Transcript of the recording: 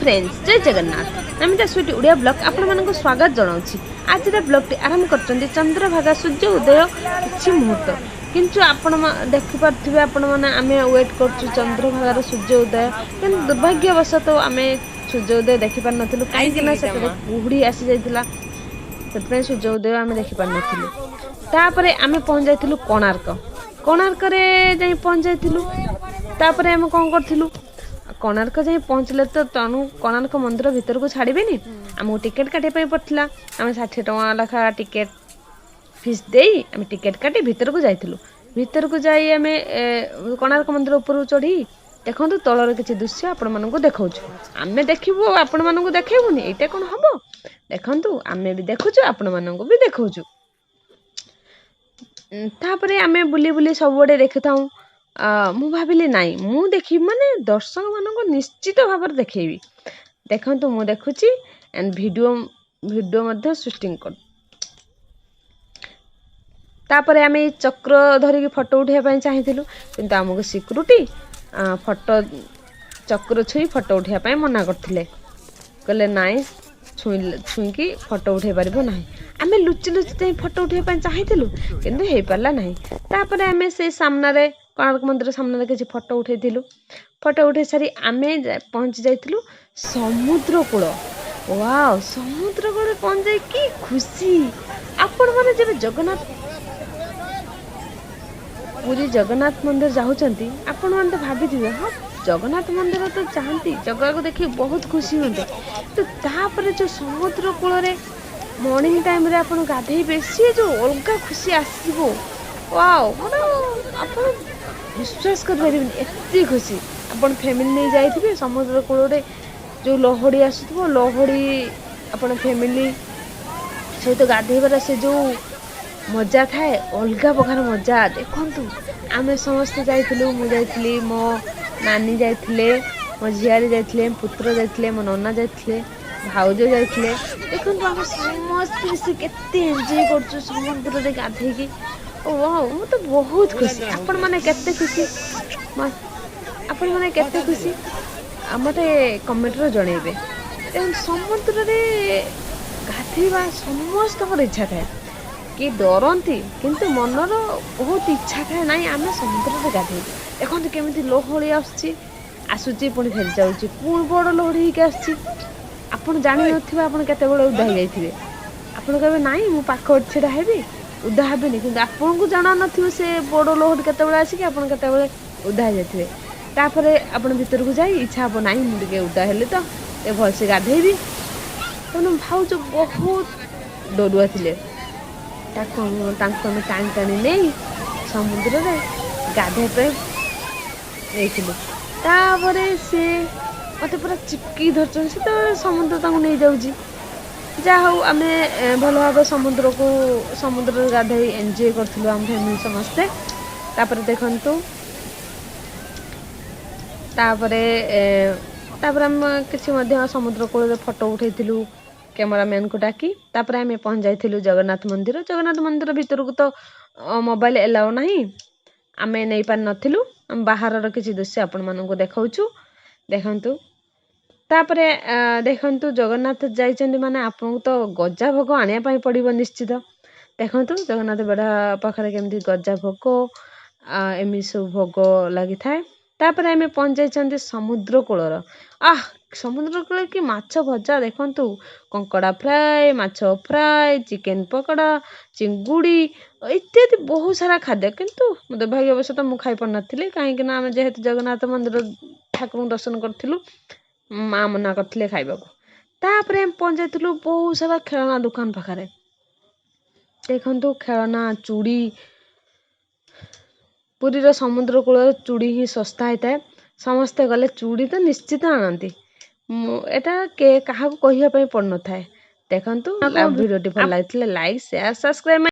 Friends, ଜୟ Jagannath. Namita sweet Odia blog ଆପଣମାନଙ୍କୁ ସ୍ୱାଗତ ଜଣାଉଛି। ଆଜିର ବ୍ଲଗ୍ଟି ଆରମ୍ଭ କରିଛନ୍ତି ଚନ୍ଦ୍ରଭାଗା ସୂର୍ଯ୍ୟ ଉଦୟ କିଛି ମୁହୂର୍ତ୍ତ। କିନ୍ତୁ ଆପଣ ଦେଖିପାରୁଥିବେ ଆପଣମାନେ, ଆମେ ୱେଟ୍ କରୁଛୁ ଚନ୍ଦ୍ରଭାଗାର ସୂର୍ଯ୍ୟ ଉଦୟ। କିନ୍ତୁ ଦୁର୍ଭାଗ୍ୟବଶତଃ ଆମେ ସୂର୍ଯ୍ୟ ଉଦୟ ଦେଖିପାରିନଥିଲୁ, କାହିଁକି ନା ସେଠାରେ କୁହୁଡ଼ି ଆସିଯାଇଥିଲା। ସେଥିପାଇଁ ସୂର୍ଯ୍ୟ ଉଦୟ ଆମେ ଦେଖିପାରିନଥିଲୁ। ତାପରେ ଆମେ ପହଞ୍ଚି ଯାଇଥିଲୁ କୋଣାର୍କ। କୋଣାର୍କରେ ଯାଇ ପହଞ୍ଚି ଯାଇଥିଲୁ। ତାପରେ ଆମେ କ'ଣ କରିଥିଲୁ? କୋଣାର୍କ ଯାଇ ପହଞ୍ଚିଲେ ତ ତେଣୁ କୋଣାର୍କ ମନ୍ଦିର ଭିତରକୁ ଛାଡ଼ିବେନି, ଆମକୁ ଟିକେଟ୍ କାଟିବା ପାଇଁ ପଡ଼ିଥିଲା। ଆମେ 60 ଟଙ୍କା ଲେଖା ଟିକେଟ୍ ଫିସ୍ ଦେଇ ଆମେ ଟିକେଟ୍ କାଟି ଭିତରକୁ ଯାଇଥିଲୁ। ଭିତରକୁ ଯାଇ ଆମେ କୋଣାର୍କ ମନ୍ଦିର ଉପରକୁ ଚଢ଼ି, ଦେଖନ୍ତୁ, ତଳର କିଛି ଦୃଶ୍ୟ ଆପଣମାନଙ୍କୁ ଦେଖାଉଛୁ। ଆମେ ଦେଖିବୁ ଆଉ ଆପଣମାନଙ୍କୁ ଦେଖେଇବୁନି, ଏଇଟା କ'ଣ ହବ? ଦେଖନ୍ତୁ, ଆମେ ବି ଦେଖୁଛୁ, ଆପଣମାନଙ୍କୁ ବି ଦେଖାଉଛୁ। ତାପରେ ଆମେ ବୁଲି ବୁଲି ସବୁଆଡ଼େ ଦେଖିଥାଉଁ। ମୁଁ ଭାବିଲି, ନାଇଁ, ମୁଁ ଦେଖିବି ମାନେ ଦର୍ଶକମାନଙ୍କୁ ନିଶ୍ଚିତ ଭାବରେ ଦେଖେଇବି। ଦେଖନ୍ତୁ, ମୁଁ ଦେଖୁଛି ଆଣ୍ଡ ଭିଡ଼ିଓ ମଧ୍ୟ ସୁଟିଂ କରୁ। ତାପରେ ଆମେ ଏଇ ଚକ୍ର ଧରିକି ଫଟୋ ଉଠାଇବା ପାଇଁ ଚାହିଁଥିଲୁ, କିନ୍ତୁ ଆମକୁ ସିକ୍ୟୁରିଟି ଫଟୋ ଚକ୍ର ଛୁଇଁ ଫଟୋ ଉଠାଇବା ପାଇଁ ମନା କରିଥିଲେ। କହିଲେ, ନାଇଁ, ଛୁଇଁକି ଫଟୋ ଉଠାଇ ପାରିବ ନାହିଁ। ଆମେ ଲୁଚି ଲୁଚି ଯାଇ ଫଟୋ ଉଠାଇବା ପାଇଁ ଚାହିଁଥିଲୁ, କିନ୍ତୁ ହେଇପାରିଲା ନାହିଁ। ତାପରେ ଆମେ ସେଇ ସାମ୍ନାରେ, କୋଣାର୍କ ମନ୍ଦିର ସାମ୍ନାରେ କିଛି ଫଟୋ ଉଠାଇଥିଲୁ। ଫଟୋ ଉଠାଇ ସାରି ଆମେ ପହଞ୍ଚି ଯାଇଥିଲୁ ସମୁଦ୍ର କୂଳ। ୱାଓ, ସମୁଦ୍ର କୂଳରେ ପହଞ୍ଚି ଯାଇ କି ଖୁସି! ଆପଣମାନେ ଯେବେ ଜଗନ୍ନାଥ ପୁରୀ ଜଗନ୍ନାଥ ମନ୍ଦିର ଯାଉଛନ୍ତି, ଆପଣମାନେ ତ ଭାବିଥିବେ, ହଁ, ଜଗନ୍ନାଥ ମନ୍ଦିର ତ ଯାଆନ୍ତି, ଜଗାକୁ ଦେଖି ବହୁତ ଖୁସି ହୁଅନ୍ତି। ତ ତାପରେ ଯେଉଁ ସମୁଦ୍ର କୂଳରେ ମର୍ଣ୍ଣିଂ ଟାଇମ୍ରେ ଆପଣ ଗାଧେଇବେ, ସିଏ ଯେଉଁ ଅଲଗା ଖୁସି ଆସିବ, ୱାଓ, ମାନେ ଆପଣ ବିଶ୍ୱାସ କରିପାରିବେନି, ଏତେ ଖୁସି। ଆପଣ ଫ୍ୟାମିଲି ନେଇ ଯାଇଥିବେ, ସମୁଦ୍ର କୂଳରେ ଯେଉଁ ଲହଡ଼ି ଆସୁଥିବ, ଲହଡ଼ି, ଆପଣ ଫ୍ୟାମିଲି ସହିତ ଗାଧେଇବାର ସେ ଯେଉଁ ମଜା ଥାଏ, ଅଲଗା ପ୍ରକାର ମଜା। ଦେଖନ୍ତୁ, ଆମେ ସମସ୍ତେ ଯାଇଥିଲୁ। ମୁଁ ଯାଇଥିଲି, ମୋ ନାନୀ ଯାଇଥିଲେ, ମୋ ଝିଆରୀ ଯାଇଥିଲେ, ପୁତ୍ର ଯାଇଥିଲେ, ମୋ ନନା ଯାଇଥିଲେ, ଭାଉଜ ଯାଇଥିଲେ। ଦେଖନ୍ତୁ, ଆମେ ସମସ୍ତେ ମିଶି କେତେ ଏନ୍ଜୟ କରୁଛୁ ସମୁଦ୍ରରେ ଗାଧେଇକି। ଓ ମୁଁ ତ ବହୁତ ଖୁସି। ଆପଣମାନେ କେତେ ଖୁସି? ଆପଣମାନେ କେତେ ଖୁସି, ମୋତେ କମେଣ୍ଟରେ ଜଣେଇବେ। ଦେଖନ୍ତୁ, ସମୁଦ୍ରରେ ଗାଧେଇବା ସମସ୍ତଙ୍କର ଇଚ୍ଛା ଥାଏ। କି ଡରନ୍ତି, କିନ୍ତୁ ମନର ବହୁତ ଇଚ୍ଛା ଥାଏ, ନାଇଁ, ଆମେ ସମୁଦ୍ରରେ ଗାଧେଇବୁ। ଦେଖନ୍ତୁ, କେମିତି ଲହଡ଼ି ଆସୁଛି, ଆସୁଛି, ପୁଣି ଫେରି ଯାଉଛି, ପୁଣି ବଡ଼ ଲହଡ଼ି ହେଇକି ଆସୁଛି। ଆପଣ ଜାଣିନଥିବେ ଆପଣ କେତେବେଳେ ଓଦା ହେଇଯାଇଥିବେ। ଆପଣ କହିବେ, ନାଇଁ, ମୁଁ ପାଖ ଛିଡ଼ା ହେବି, ଓଦା ହେବିନି। କିନ୍ତୁ ଆପଣଙ୍କୁ ଜଣା ନଥିବ ସେ ବଡ଼ ଲହଡ଼ି କେତେବେଳେ ଆସିକି ଆପଣ କେତେବେଳେ ଓଦା ହେଇଯାଇଥିବେ। ତାପରେ ଆପଣ ଭିତରକୁ ଯାଇ ଇଚ୍ଛା ହବ, ନାଇଁ, ମୁଁ ଟିକେ ଓଦା ହେଲି ତ ଟିକେ ଭଲସେ ଗାଧେଇବି। ତେଣୁ ଭାଉଜ ବହୁତ ଡରୁଆ ଥିଲେ। ତାଙ୍କୁ ଆମେ ଟାଣି ଟାଣି ନେଇ ସମୁଦ୍ରରେ ଗାଧେଇବା ପାଇଁ ନେଇଥିଲୁ। ତାପରେ ସିଏ ମୋତେ ପୁରା ଚିପକି ଧରିଛନ୍ତି, ସେତେବେଳେ ସମୁଦ୍ର ତାଙ୍କୁ ନେଇଯାଉଛି। ଯାହା ହଉ, ଆମେ ଭଲ ଭାବେ ସମୁଦ୍ରରେ ଗାଧେଇ ଏନ୍ଜୟ କରିଥିଲୁ ଆମ ଫ୍ୟାମିଲି ସମସ୍ତେ। ତାପରେ ଦେଖନ୍ତୁ, ତାପରେ ଆମେ କିଛି ମଧ୍ୟ ସମୁଦ୍ର କୂଳରେ ଫଟୋ ଉଠେଇଥିଲୁ କ୍ୟାମେରାମ୍ୟାନକୁ ଡାକି। ତାପରେ ଆମେ ପହଞ୍ଚି ଯାଇଥିଲୁ ଜଗନ୍ନାଥ ମନ୍ଦିର। ଜଗନ୍ନାଥ ମନ୍ଦିର ଭିତରକୁ ତ ମୋବାଇଲ ଏଲାଉ ନାହିଁ, ଆମେ ନେଇପାରିନଥିଲୁ। ଆମେ ବାହାରର କିଛି ଦୃଶ୍ୟ ଆପଣମାନଙ୍କୁ ଦେଖାଉଛୁ, ଦେଖନ୍ତୁ। ତାପରେ ଦେଖନ୍ତୁ, ଜଗନ୍ନାଥ ଯାଇଛନ୍ତି ମାନେ ଆପଣଙ୍କୁ ତ ଗଜା ଭୋଗ ଆଣିବା ପାଇଁ ପଡ଼ିବ ନିଶ୍ଚିତ। ଦେଖନ୍ତୁ, ଜଗନ୍ନାଥ ବେଢ଼ା ପାଖରେ କେମିତି ଗଜା ଭୋଗ, ଏମିତି ସବୁ ଭୋଗ ଲାଗିଥାଏ। ତାପରେ ଆମେ ପହଞ୍ଚି ଯାଇଛନ୍ତି ସମୁଦ୍ର କୂଳର। ଆଃ, ସମୁଦ୍ର କୂଳରେ କି ମାଛ ଭଜା! ଦେଖନ୍ତୁ, କଙ୍କଡ଼ା ଫ୍ରାଏ, ମାଛ ଫ୍ରାଏ, ଚିକେନ ପକୋଡ଼ା, ଚିଙ୍ଗୁଡ଼ି ଇତ୍ୟାଦି ବହୁତ ସାରା ଖାଦ୍ୟ। କିନ୍ତୁ ଦୁର୍ଭାଗ୍ୟବଶତଃ ମୁଁ ଖାଇପାରୁନଥିଲି, କାହିଁକି ନା ଆମେ ଯେହେତୁ ଜଗନ୍ନାଥ ମନ୍ଦିର ଠାକୁରଙ୍କୁ ଦର୍ଶନ କରିଥିଲୁ, ମା ମନା କରିଥିଲେ ଖାଇବାକୁ। ତାପରେ ଆମେ ପହଞ୍ଚି ଯାଇଥିଲୁ ବହୁତ ସାରା ଖେଳନା ଦୋକାନ ପାଖରେ। ଦେଖନ୍ତୁ, ଖେଳନା, ଚୁଡ଼ି। ପୁରୀର ସମୁଦ୍ର କୂଳରେ ଚୁଡ଼ି ହିଁ ଶସ୍ତା ହେଇଥାଏ। ସମସ୍ତେ ଗଲେ ଚୁଡ଼ି ତ ନିଶ୍ଚିତ ଆଣନ୍ତି, ମୁଁ ଏଇଟା କାହାକୁ କହିବା ପାଇଁ ପଡ଼ିନଥାଏ। ଦେଖନ୍ତୁ, ଭିଡ଼ିଓଟି ଭଲ ଲାଗିଥିଲେ ଲାଇକ୍, ସେୟାର, ସବସ୍କ୍ରାଇବ୍।